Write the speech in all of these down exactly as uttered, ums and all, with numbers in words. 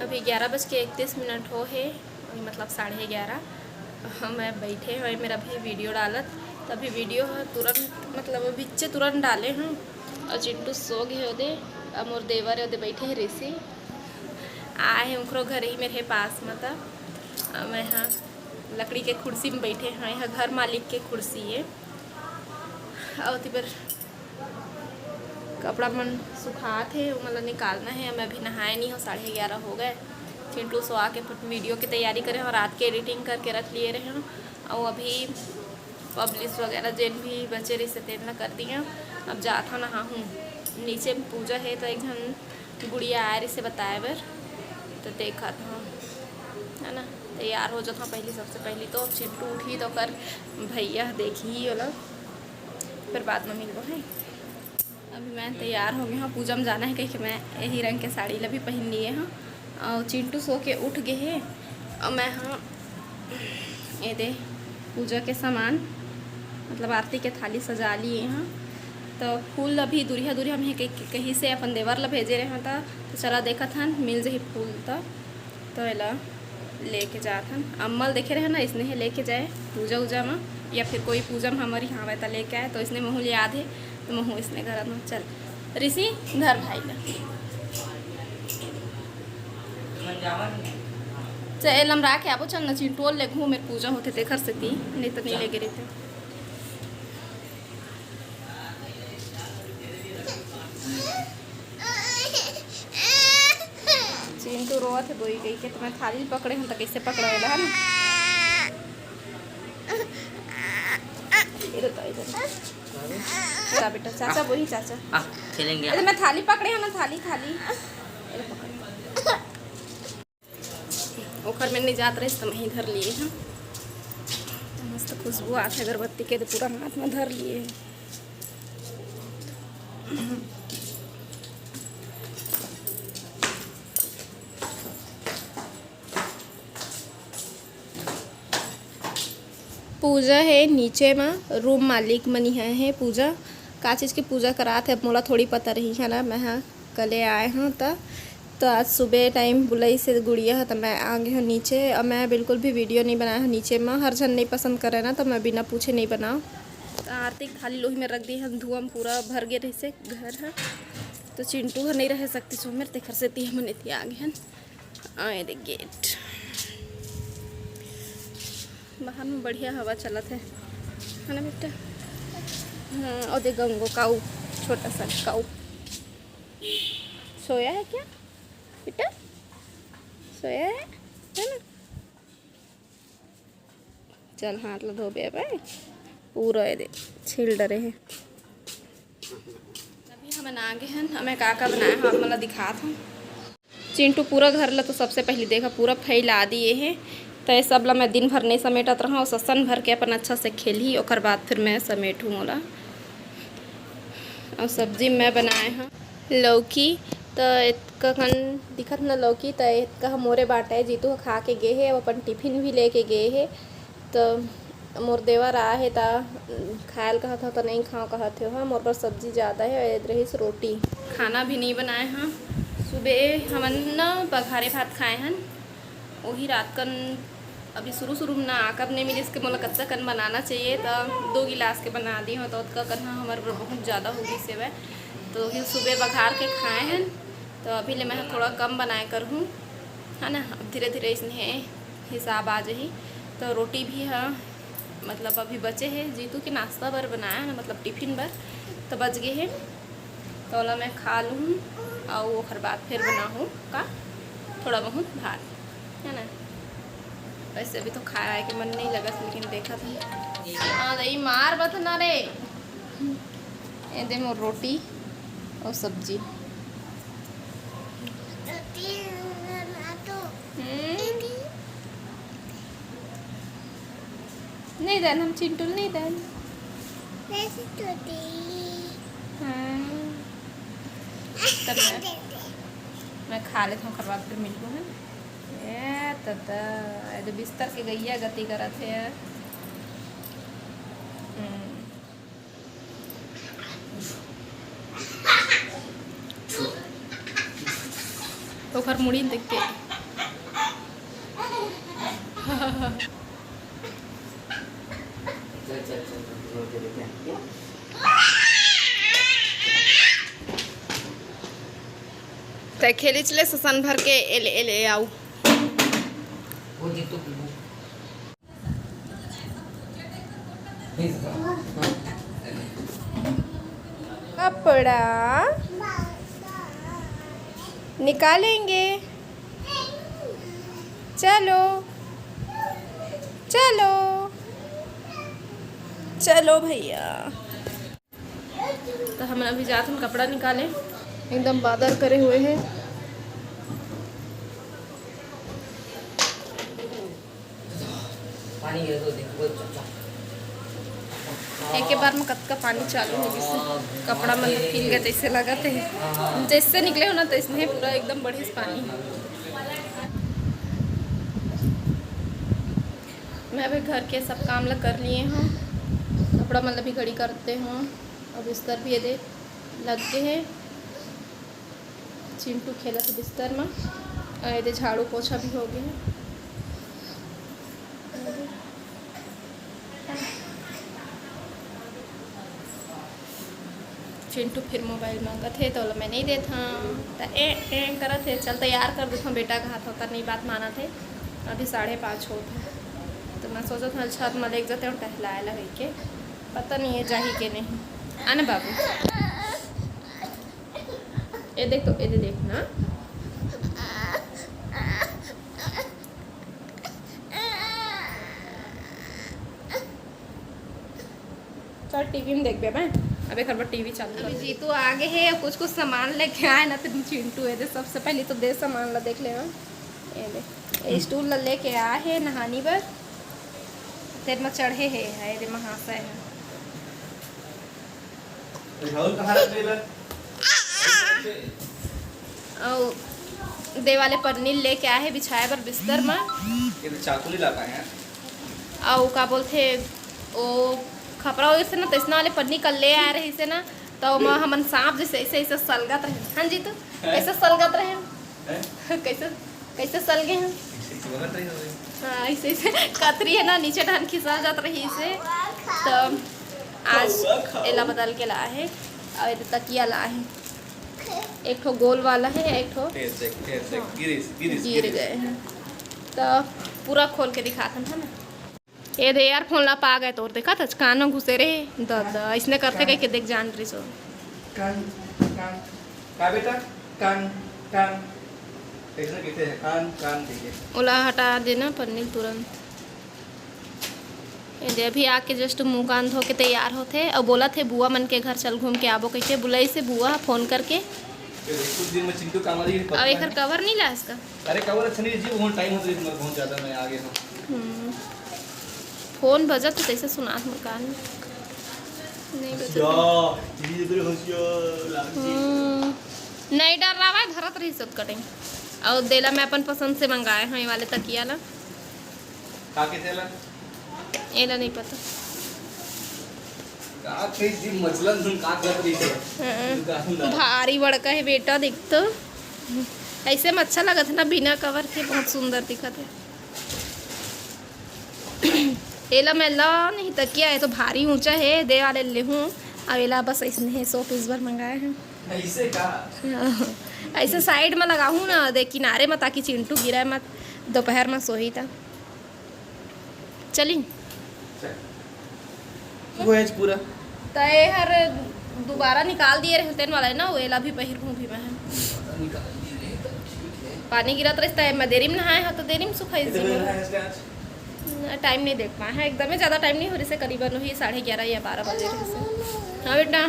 अभी ग्यारह बज के इकतीस मिनट हो हे, मतलब साढ़े ग्यारह। मैं बैठे हवे मेर अभी वीडियो डालत, तभी वीडियो ह तुरंत, मतलब बिच्चे तुरंत डाले हूँ। और चिंटू सो गए ओदे, और मोर देवर हे ओदे बैठे हे ऋषि, आए हे उखरो घर ही मेरे पास में। त मैं हाँ लकड़ी के कुर्सी में बैठे हवे, यह घर मालिक के कुर्सी है। और ओती बर कपड़ा मन सुखात हे, ओमन ला निकालना हे। मैं अभी नहाए नहीं हूँ, साढ़े ग्यारह हो गए। चिंटू सो आके फट वीडियो की तैयारी करे हूँ, रात के एडिटिंग करके रख लिए रहे हूँ। और अभी पब्लिश वगैरह जेन भी बचे रहिसे तेन ला कर दिए। अब जात हूँ नहा हूँ, नीचे में पूजा है तो एक झन गुड़िया आए रहिसे बताए बर, तो देखत हूँ, है ना। तैयार हो जात हूँ पहली, सबसे पहली तो चिंटू उठी तो कर भैया देखी ही ओला, फिर बाद में मिलबो है। अभी मैं तैयार हो गई हूँ, पूजा में जाना है कह के मैं यही रंग के साड़ी ला भी पहन लिए हूँ। और चिंटू सो के उठ गए है और मैं हाँ ये दे पूजा के सामान, मतलब आरती के थाली सजा लिए हूँ। तो फूल अभी दूरिहा दूरिहा हम कहीं से अपन देवर ला भेजे रहे हन, त तो चला देखत हन मिल जही फूल। त तो एला लेके जात हन। अम्मा ल देखे रहे ना, इसने हे लेके जाए पूजा उजा म, या फिर कोई पूजा म हमर यहाँ आवे त लेके आए, तो इसने महू ल याद हे, तो महू इसने घर म। चल ऋषि, धर भाई ला। चल, एला हम राखे आबो, चल ना चिंटू ल ले घूम, मेर पूजा होथे तेखर सेती, नहीं तो नहीं लेगे रहते। चिंटू रोवत हे दोई कही के, तो मैं थाली पकड़े हूँ तो कैसे पकड़ो एला, है ना? इधर तो, इधर। जा बेटा, चाचा बोही, चाचा। आ, खेलेंगे। अरे मैं थाली पकड़े हूँ ना, थाली, थाली। ये लो पकड़। ओखर में नहीं जात रहिस, त मैं ही धर लिए हूँ। मस्त खुशबू आथे अगरबत्ती के, तो पूरा हाथ में धर लिए हूँ। पूजा है नीचे म, रूम मालिक मन इहाँ है पूजा। का चीज़ के पूजा करात है, अब मोला थोड़ी पता रही है ना, मैं हा कले आए हूँ त। तो आज सुबह टाइम बुलाई से गुड़िया है, तो मैं आ गई हूँ नीचे। और मैं बिल्कुल भी वीडियो नहीं बनाया हूँ नीचे म, हर झन नहीं पसंद करे ना, तो मैं बिना पूछे नहीं बनाओ। तो आरती के थाली लोही में रख दी है, धुआं पूरा भर गए रहिसे घर है। तो चिंटू घर नहीं रह सकती सो मेरे, तेखर सेती हमन एती आ गए हैं। आए दे गेट, बाहर में बढ़िया हवा चलत है, है ना बेटा? हाँ, और दे गंगो काऊ, छोटा सा काऊ सोया है क्या बेटा? सोया है, है ना? चल हाथ ला धोबे अब, पूरा ये दे छील डरे है। अभी हमन आ गए हैं, हमें का का बनाया है आप मन ला दिखात हूँ। चिंटू पूरा घर ला तो सबसे पहले देखा पूरा फैला दिए है, तो ये सब ला मैं दिन भर नहीं समेटत रहा और ससन भर के अपन अच्छा से खेलही, ओकर बाद फिर मैं समेटूँ ओला। और सब्जी मैं बनाए हूँ लौकी, तो एतका कन दिखत न लौकी, तो एतका ह मोरे बाटे, जीतू ह खा के गे हे, वो अपन टिफिन भी लेके गे हे। तो मोर देवर आ हे, त खायल कहत हो, तो नहीं खाओ कहत हो, हाँ, मोर बर सब्जी ज़्यादा है, और एद रहिस रोटी। खाना भी नहीं बनाए हाँ, सुबह हमन न बघारे भात खाए हन, वही रात कन अभी शुरू शुरू में ना आकर नहीं मिलिस के मोला कच्चा कन बनाना चाहिए, तो दो गिलास के बना दी हूँ, तो ओतका कन ह हमर बर बहुत ज़्यादा हो गई सेवय। तो फिर सुबह बघार के खाए हैं, तो अभी ले मैं थोड़ा कम बनाए कर हूँ, है ना। अब धीरे धीरे इसने हिसाब आ जाही। तो रोटी भी है, मतलब अभी बचे है, जीतू के नाश्ता बर बनाया है ना, मतलब टिफिन बर, तो बच गए है। तो ओला मैं खा लूँ, और ओखर बाद फिर बनाहूँ का थोड़ा बहुत भात, है ना। वैसे अभी तो खाए आए के मन नहीं लगत, लेकिन देखा था। हाँ, दही मार बत ना रे। ये दे मोर रोटी और सब्जी। हम्म। नहीं देन, हम चिंटू ल नहीं देन। हाँ। तब मैं, मैं खा लेता हूँ, ओकर बाद फिर मिलबो, है ना? ए तता, ए तो बिस्तर के गैया गति करत है। हम्म। ओकर मुड़ी देख के चल, चल, चल, चल, चल, चल, चल। तै खेलिच ले ससन भर के, एले, एले, आऊ। वो जीतू पीबू। कपड़ा निकालेंगे। चलो, चलो, चलो भैया। तो हम अभी जात हन कपड़ा निकाले, एकदम बादर करे हुए हैं। पानी गिरा तो देखो, चुपचाप। एके बार में कतका पानी चालू हो गिस, कपड़ा मन भींग गे तइसे लगत हे। जइसे निकले हो ना, तइसने पूरा एकदम बढ़िया से पानी। मैं अभी घर के सब काम ला कर लिए हूँ, कपड़ा मन ला भी घड़ी करते हूँ, अब बिस्तर भी ये दे लग गए हैं। चिंटू खेलत हे बिस्तर म, अउ एदे झाड़ू पोछा भी हो गए हे। चिंटू फिर मोबाइल मांगत हे, तो ओला मैं नहीं देत हंव, त ए, ए करत हे। चल तैयार कर देथंव बेटा, कहात हंव, त नहीं बात मानत हे। अभी साढ़े पाँच होत हे, तो मैं सोचत हंव छत म लेग जाते हंव टहलाए ला कहिके, पता नहीं हे जाही के नहीं। आने बाबू, ए देख तो, ए दे देख ना। चल टीवी में देखबे मैं। अब एक बार टीवी चालू कर। अभी जीतू आगे हे, कुछ कुछ सामान लेके आए ना, तो चिंटू ए दे, सबसे पहले तो दे सामान ला देख लेवा। ए दे, ए स्टूल ला लेके आए हे नहानी बर, तेर में चढ़े हे, ए दे महाशय हे। राहुल कहाँ रख देला? अउ दे वाले पन्नी लेके आए हे बिछाए बर बिस्तर म। ये तो चाकू नहीं ला पाए हैं। अउ का बोलथे, ओ खपरा वइसे ना, तइसना वाले पन्नी कल ले आए रहिसे ना, त ओमा हमन सांप जइसे ऐसे, ऐसे सलगत रहे। हाँ जी, तो हैं? ऐसे सलगत रहे। हैं? कैसे, कैसे सल गए हम? ऐसे ही बगत रही होगी। हाँ, ऐसे, ऐसे कतरी हे ना, नीचे ढन खिसल जात रहिसे, तो आज कौआ खाओ। एला बदल के लाए हे, अउ एदे तकिया लाए हे, एक ठो गोल वाला हे, एक ठो फेर देख, फेर देख, हाँ, गिरिस, गिरिस, गिर गिरिस। गए हैं। तो पूरा खोल के दिखाथन, है ना? ए दे यार, फोन ला पा गए तोर, देखत हच, कान में घुसे रहे। द, द, इसने करते कह के देख जान रही सो। कान, कान, का बेटा? कान, कान। कैसे कहते हैं? कान, कान कहिके। ओला हटा देना पन्नी तुरंत। ए दे, अभी आके just मुंह कान धो के तैयार होथे, अउ बोलत हे बुआ मन के घर चल घूम के आबो कहिके, बुलाइसे बुआ फोन करके। ये देख, कुछ दिन में चिंटू कामा जी पता अउ एकर नहीं। कवर नहीं ला इसका? अरे कवर अच्छा नहीं जी, वो टाइम होता है, बहुत ज्यादा मैं आगे हूँ। हम्म। फोन बजत हे, तइसे सुनात मोर कान में। नहीं बजत हे। होशियार, धीरे धीरे होशियार, लाग जी। हम्म। नहीं डर रहा है, धरत रही सब कटिंग। अउ देला मैं अपन पसंद से मंगाए हंव ये वाले तकिया ला। का के तेला? एला नहीं पता। का कही जी, मचलन सुन का करत रही है? हाँ। दुकानदार। भारी बड़का हे बेटा, देख तो। ऐसे में अच्छा लगत हे ना, बिना कवर के बहुत सुंदर दिखत हे। एला मैं ला नहीं, तकिया हे तो भारी ऊंचा हे, दे वाले लेहूं। अउ एला बस ऐसने हे, शो पीस बर मंगाए हंव। ऐसे का? हाँ। ऐसे साइड में लगाहूं ना, दे किनारे में, ताकि चिंटू गिरे मत, दोपहर में सोही त। चली। चल। वो है पूरा। त एहर दोबारा निकाल दिए रहे तेन वाला हे ना, वो एला भी पहिर घूम भी मैं। निकाल दिए रहे, तब ठीक है। पानी गिरत रहिस त मैं देरी में नहाए हंव, त देरी में सुखाइस इधर जी मेरा मोर। है इसका आज। न, टाइम नहीं देख पाए हंव, एकदमे ज़्यादा टाइम नहीं हो रहिसे, करीबन वही साढ़े ग्यारह या बारह बजे रहिसे। हाँ बेटा,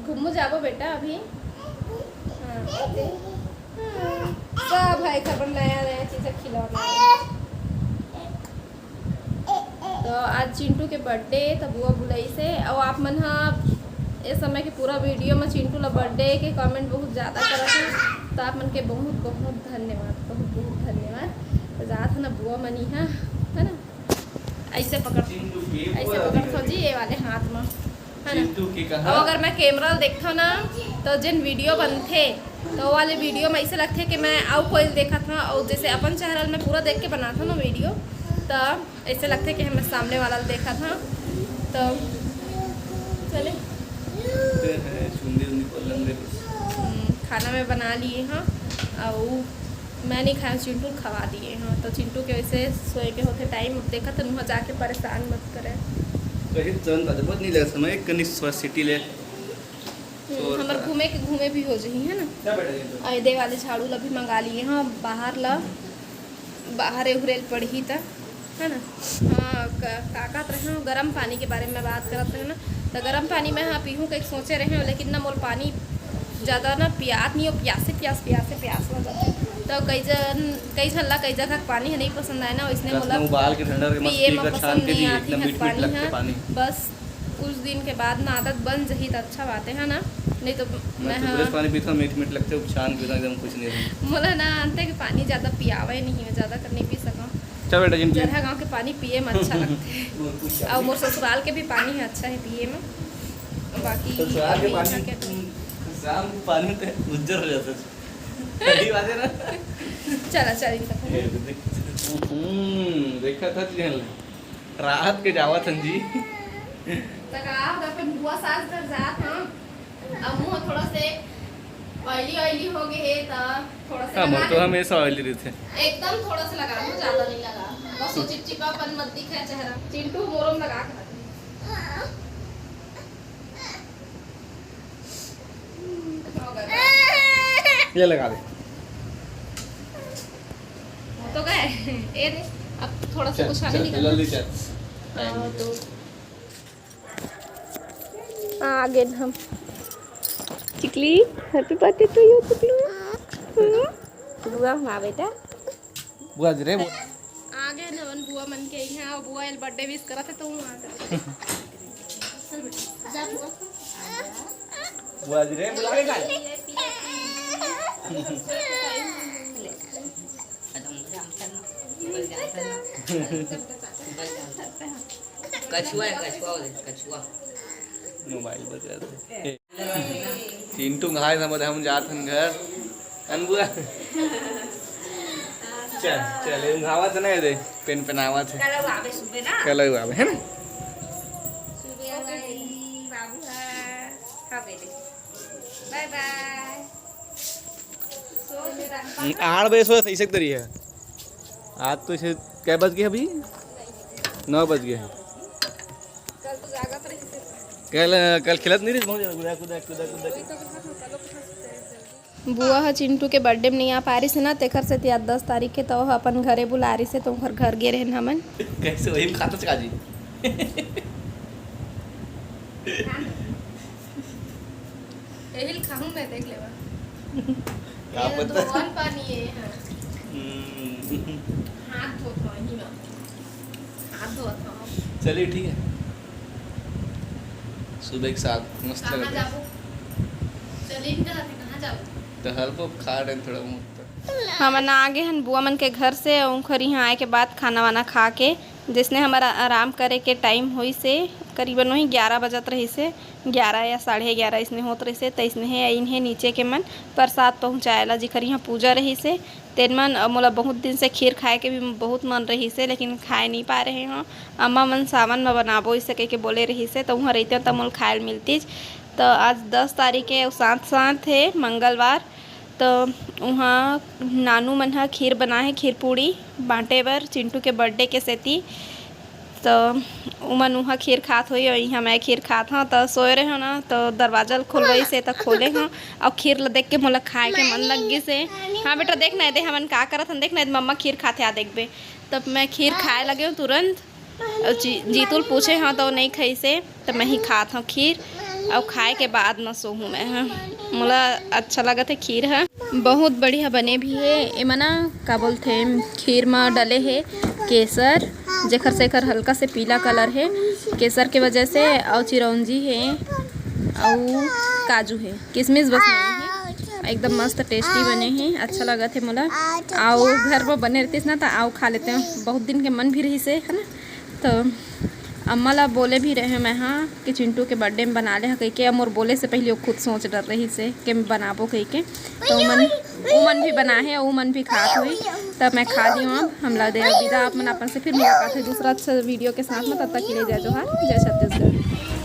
घूमू जाबो बेटा अभी। हाँ, ओके। हाँ, सब है, सब नया नया चीज खिलौना। तो आज चिंटू के बर्थडे, त बुआ बुलाइसे। अउ आप मन ह ए समय के पूरा वीडियो में चिंटू ला बर्थडे के कमेंट बहुत ज्यादा करत हे, त आप मन के बहुत बहुत धन्यवाद, बहुत बहुत धन्यवाद। त जात हे ना बुआ मनी हा, है ना, ऐसे पकड़, चिंटू के ऐसे बुआ पकड़ दी। सो जी, ये वाले हाथ में, है ना। चिंटू के कहा? अब अगर मैं कैमरा देखता ना, तो जिन वीडियो बनथे, तो वो वाले वीडियो में ऐसे लगथे कि मैं अउ कोई देखत हूँ, और जैसे अपन चेहरा मैं पूरा देख के बनात हूँ ना वीडियो, तो ऐसे लगथे कि हम सामने वाला देखत हूँ। तो चले। हम्म, खाना मैं बना लिए हाँ, और मैं नहीं खाया, चिंटू खवा दिए हाँ। तो चिंटू के वैसे सोए के होते टाइम, अब देखा तो वहाँ जाके परेशान मत करे। कहीं तुरंत अजबत नहीं लगा समय, कनी स्वस्थ सिटी ले। हम्म, हमर घूमे के घूमे भी हो जही, है ना? क्या बेटा ये तो? अउ एदे वाले झाड़ू ला भी मंगा लिए हाँ, बाहर ला, बाहर एहुरेल पड़ही त, है ना? हाँ, क-, का कहत रहे हो, गरम पानी के बारे में बात करत रहे ना, तो गरम पानी में हाँ पीहूँ कहीं सोचे रहे हो, लेकिन ना मोर पानी ज़्यादा ना पियात नहीं हो, प्यासे प्यास प्यासे प्यास लग जाते। तो कई जन कई झन ला कई जगह के पानी है नहीं पसंद आए ना, वैसने रात मोला में उबाल के ठंडा करके मस्त पिए पी में के छान पसंद के नहीं दिए, आती इतना है मीठ मीठ पानी लगते हाँ। पानी। बस कुछ दिन के बाद ना आदत बन जही त अच्छा बात है, है ना? नहीं तो मैं मैं तो हाँ। फ्रेश पानी पीता हूँ, मीठ मीठ लगते, छान पीता हूँ, एकदम कुछ नहीं रहता। मोला ना आनते के पानी ज़्यादा पियावे नहीं हो, ज़्यादा कर नहीं पी सका। चल बेटा जिन जरहा गाँव के पानी पिए में अच्छा लगते। और मोर ससुराल के भी पानी है, अच्छा है पिए में। बाकी ससुराल के अभी पानी यहाँ के शाम के पानी तो उज्जर हो जाता है। सही बात है ना? चला चल इनका ये देख। हम्म, देखा था जी, रात के जावत हन जी। तक आप अपन बुआ सास घर जात हाँ। अब मुँह थोड़ा से ऑयली ऑयली हो गए है, तो थोड़ा सा हाँ, लगा मोर तो ले। हमेशा ऑयली रहते। एकदम थोड़ा सा लगा लो, ज्यादा नहीं लगा। बस वो चिपचिपापन मत दिखे चेहरा। चिंटू मोरम लगा के रख। हो गया। ये लगा दे। वो तो गए। ए दे, अब थोड़ा सा चल, कुछ आगे चल, निकल। जल्दी चल। हाँ, तो आ गए हम। Chikli, happy birthday to you, Chiklu. हम्म? बुआ, हाँ बेटा। बुआ जी रे, बुआ। आ गए नवन बुआ मन के यहाँ, और बुआ एल बर्थडे विश करत है, तो हूँ आ गए। चल बेटा, जा बुआ। बुआ जी रे, बुला के खा ले। कछुआ है, कछुआ बोले, कछुआ। मोबाइल बजा दे। चिंटू घाय समझ हम जात हन घर। अन बुआ। चल, चल, ये घावत ना दे, पेन पेनावत है। कल आवे सुबह ना। कल आवे, है ना? सुबह आवे, बाबू है। हाँ, बेटे। बाय बाय। सो ले रहा। हम्म, आठ बजे सोया सही से करी है। आज तो इसे कै बज गए अभी? नौ बज गए हैं। कल तो जागत रही थी। कल, कल खेलत नहीं रही, बहुत ज्यादा कुदा, कुदा, कुदा, कुदा। वही तो कहा था, कल तो खा सकते हैं जल्दी। बुआ ह चिंटू के बर्थडे में नहीं आ पा रही से ना, तेखर सेती आज दस तारीख के तो ओह अपन घरे बुला रही से, तो ओकर घर गे रहन हमन। कैसे वही खाता चका जी? यही खाऊं मैं, देख लेवा। का ये पता? धोवन पानी है, हाँ। हम्म। हाथ धोत हूँ, यही में। हाथ धोत हूँ। चलिए, ठीक है। सुबह के साथ मस्त कहाँ लगता है। जाबो? चलिए, नहीं कहते, कहाँ जाबो? तो हल्को खा रहे हैं थोड़ा बहुत तो। हमन आ गे हन बुआ मन के घर से। उनकर यहाँ आए के बाद खाना वाना खा के, जिसने हमारा आराम करे के टाइम होई से, करीबन वही ग्यारह बजत रही से, ग्यारह या साढ़े ग्यारह इसने होत रही से, तो इसने हे, इन्हें नीचे के मन प्रसाद पहुँचाए ला, जिकर यहाँ पूजा रही से। तेन मन, अ, मोला बहुत दिन से खीर खाए के भी बहुत मन रही से, लेकिन खाए नहीं पा रहे हों। अम्मा मन सावन में बनाबो इसे कह के बोले रही से, तो वहाँ रहते तो मोला खाए मिलतीच। तो आज दस तारीख है, साथ साथ है मंगलवार, तो उहाँ नानू मन ह खीर बनाए हे, खीर पूड़ी बांटे बर चिंटू के बर्थडे के सेती। तो उमन उहाँ खीर खात होई और इहाँ मैं खीर खात हूँ। तो सोए रहे हो ना, तो दरवाजा ल खोलवाई से तो खोले हूँ और खीर ल देख के मोला खाए के मन लग गई से। हाँ बेटा, देख ना दे हमन का करत हन, देख ना दे मम्मा खीर खात हे, आ देखबे। तब मैं खीर खाए लगे हूँ तुरंत। अउ जी-, जीतू ल पूछे हव त ओ नइ खइसे, त मैं ही खात हव खीर, अउ खाए के बाद म सोहूँ मैं ह। मोला अच्छा लगत हे खीर ह, बहुत बढ़िया बने भी हे। एमा ना का बोलथे, खीर म डले हे केसर, जेखर से एखर हल्का से पीला कलर हे, केसर के वजह से, अउ चिरौंजी हे, अउ काजू हे, किसमिस बस नइ हे। एकदम मस्त टेस्टी बने हे, अच्छा लगत हे मोला। अउ घर म बने रहतिस ना त अउ खा लेते, बहुत दिन के मन भी रहिस हे, है ना। तो अम्मा ला बोले भी रहे मैं, हाँ, कि चिंटू के बर्थडे में बना ले हा कहिके। अब मोर बोले से पहले वो खुद सोच डर रही से कि मैं बनाबो कहिके। तो उमन, उमन भी बनाहे, उमन भी खात हुई। तब मैं खा ली हूँ। अब हमला दे विदा, आप मन अपन से फिर मुलाकात है दूसरा अच्छा वीडियो के साथ में। तब तक के लिए जय जोहार, जय छत्तीसगढ़।